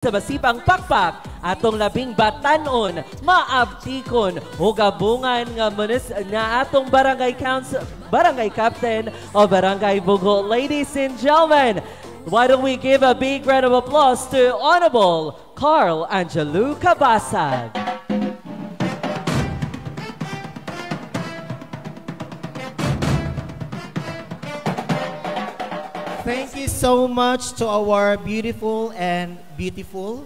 Sa masipang pakpak atong labing batanon, maabtikon o gabungan nga munis nga atong barangay council, barangay captain o Barangay Bugho. Ladies and gentlemen, why don't we give a big round of applause to Honorable Carl Angelo Cabasag. Thank you so much to our beautiful and beautiful,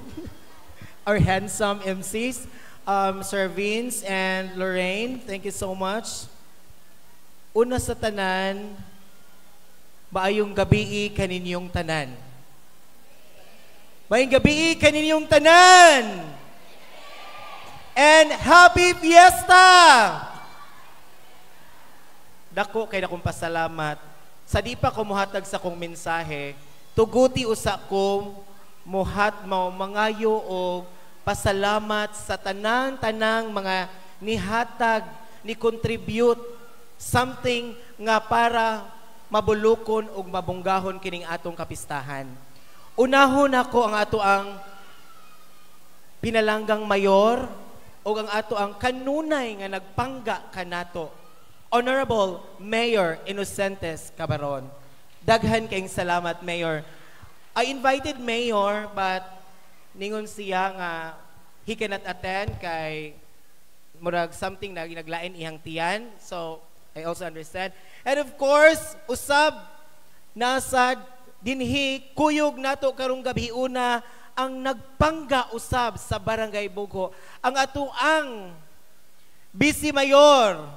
our handsome MCs, Sir Vince and Lorraine. Thank you so much. Una sa tanan, maayong gabii kaninyong tanan. Maayong gabii kaninyong tanan. And happy fiesta! Dako kay nakong pasalamat. Sa di pa ko muhatag sa kong mensahe, tuguti usa ko muhat mao mangayo og pasalamat sa tanang-tanang mga nihatag, ni contribute something nga para mabulukon ug mabunggahon kining atong kapistahan. Unahon nako ang ato ang pinalanggang mayor ug ang ato ang kanunay nga nagpangga kanato, Honorable Mayor Inocentes Cabaron. Daghan kayong salamat, Mayor. I invited Mayor, but ningon siya nga he cannot attend kay murag something na ginaglain ihang tiyan. So, I also understand. And of course, usab nasad dinhi kuyog nato karong gabi una ang nagpangga usab sa Barangay Bugho, ang atuang Vice Mayor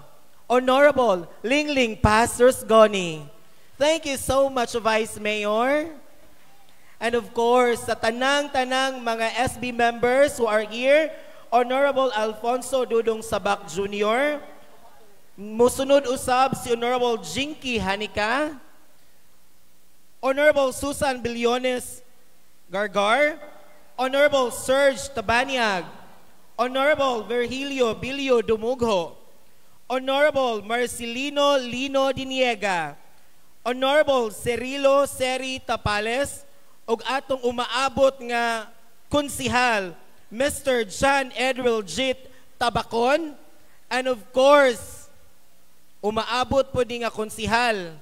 Honorable Lingling Pastors Goni. Thank you so much, Vice Mayor. And of course, sa tanang-tanang mga SB members who are here, Honorable Alfonso Dudong Sabak Jr., musunod usab si Honorable Jinky Hanika, Honorable Susan Billones Gargar, Honorable Serge Tabaniag, Honorable Virgilio Bilio Dumugho, Honorable Marcelino Lino Diniega, Honorable Cerilo Seri Tapales, ug atong umaabot nga konsihal, Mr. John Edwil Jit Tabacon, and of course, umaabot po din nga konsihal,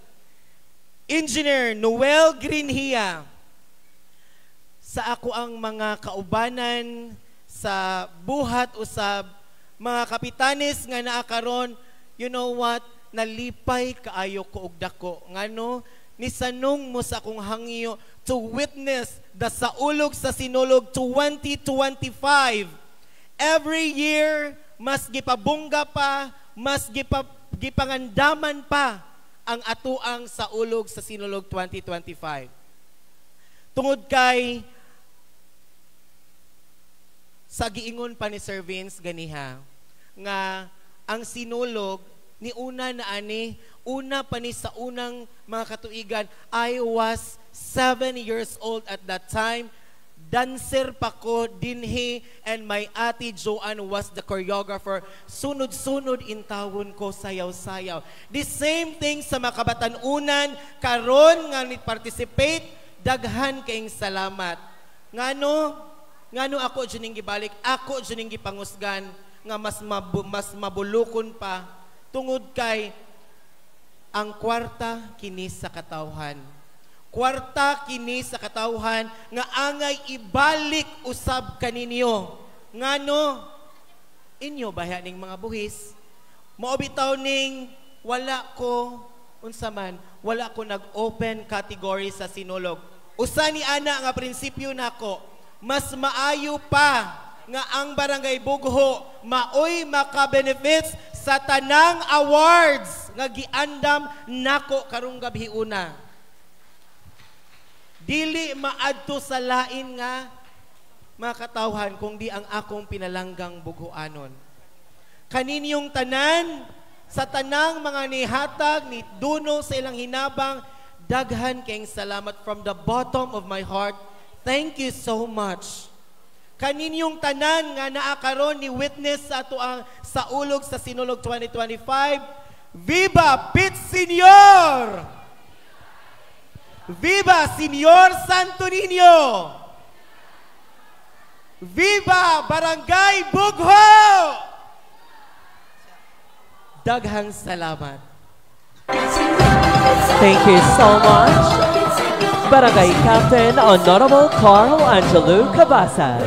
Engineer Noel Greenhia. Sa ako ang mga kaubanan sa buhat usab, mga kapitanes nga naa karon, you know what, nalipay kaayo ko og dako ngano nisanong mo sa akong hangyo to witness the Saulog sa Sinulog 2025. Every year mas gipabongga pa, mas gipangandaman pa ang atuang Saulog sa Sinulog 2025. Tungod kay sa giingon pa ni Sir Vince ganiha nga ang sinulog ni una na ani, una pa ni sa unang mga katuigan. I was 7 years old at that time. Dancer pa ko dinhi and my ate Joanne was the choreographer. Sunod-sunod intawon ko, sayaw-sayaw. The same thing sa mga kabatan-unan karon nga ni participate, daghan kayong salamat. Ngano ako juning gibalik, ako juning gipangusgan nga mas mabulukon pa tungod kay ang kwarta kini sa katawhan. Kwarta kini sa katawhan nga angay ibalik usab kaninyo. Ngano inyo bahya ning mga buhis. Mao bitaw ning wala ko unsa man, wala ko nag-open category sa sinulog. Usa ni ana nga prinsipyo nako, mas maayo pa nga ang Barangay Bugho maoy maka-benefits sa tanang awards nga giandam nako karong gabi una. Dili maadto sa lain nga mga katawhan kung di ang akong pinalanggang bughoanon. Kaninyong tanan, sa tanang mga nihatag, ni dunong sa ilang hinabang, daghan kayong salamat from the bottom of my heart. Thank you so much. Kaninyong tanan nga naa karon ni witness sa ato ang Saulog sa Sinulog 2025. Viva Pit Senior! Viva Senior Santo Niño! Viva Barangay Bugho! Daghang salamat. Thank you so much, Barangay Captain Honorable Carl Angelo Cabasa.